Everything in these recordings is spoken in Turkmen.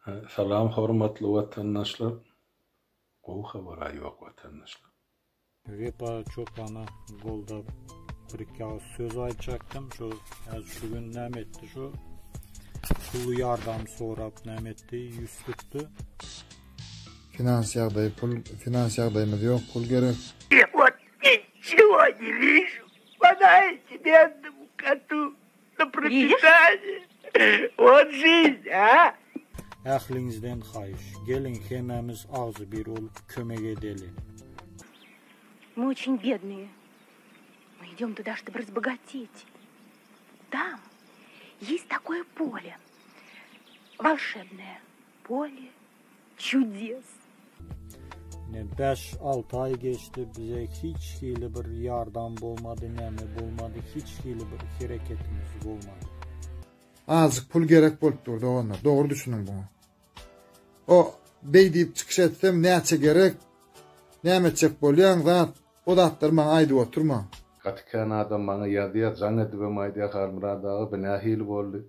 Salam hormatly watandaşlar. Gowy habara ýok watandaşlar. Wepa çopany goldap bir iki agyz söz aýtjakdym. Şu häzir şu gün näme etdi şu? Pully ýardam sorap näme etdi? Ýüz tutdy. Finans ýagdaýy pul finans ýagdaýymyz ýok pul gerek. Вот ничего не вижу. Подайте бедному коту на пропитание. Вот жизнь, а? Ähliňizden haýyş, geliň hemmämiz agzybir bolup kömek edeli. Мы очень бедные. Мы идем туда, чтобы разбогатеть. Там есть такое поле. Волшебное поле чудес. Ine bäş-alty aý geçdi bize hiç hili bir ýardam bolmady näme bolmady hiç hili bir hereketimiz bolmady. Azjyk pul gerek bolup dur doganlar dogry düşüniň buňa. O beý diýip çykyş etsem näçe gerek näme etjek bolýaň zat o zatlary maňa aýdyp oturmaň. Gaty kän adam maňa ýazýar, jaň edibem aýdýar Halmyrat aga bu nähili boldy?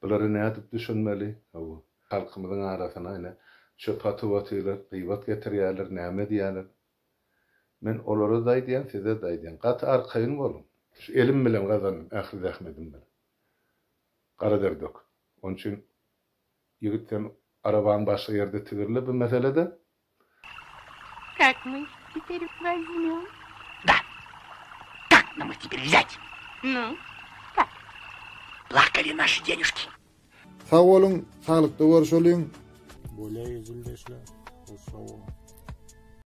Bulara nädip düşünmeli? Hawa. Halkymyzyň arasyna ine çöp atyp otyrlar, gybat getirýärler, näme edýärler. Men olara-da aýdýan, size-de aýdýan, gaty arkaýyn boluň. Şu elim bilen gazandym, ähli zähmedim bilen. Gara der döküp. Onuň üçin ýigit sen arabaňy başga ýerde tigirle bu meselede. Как мы их теперь возьмем? Да. Как нам их теперь взять? Ну, как? Плакали наши денежки. Sag boluň, saglykda görüşeliň. Bolýa ildeşler, hoş sag boluň.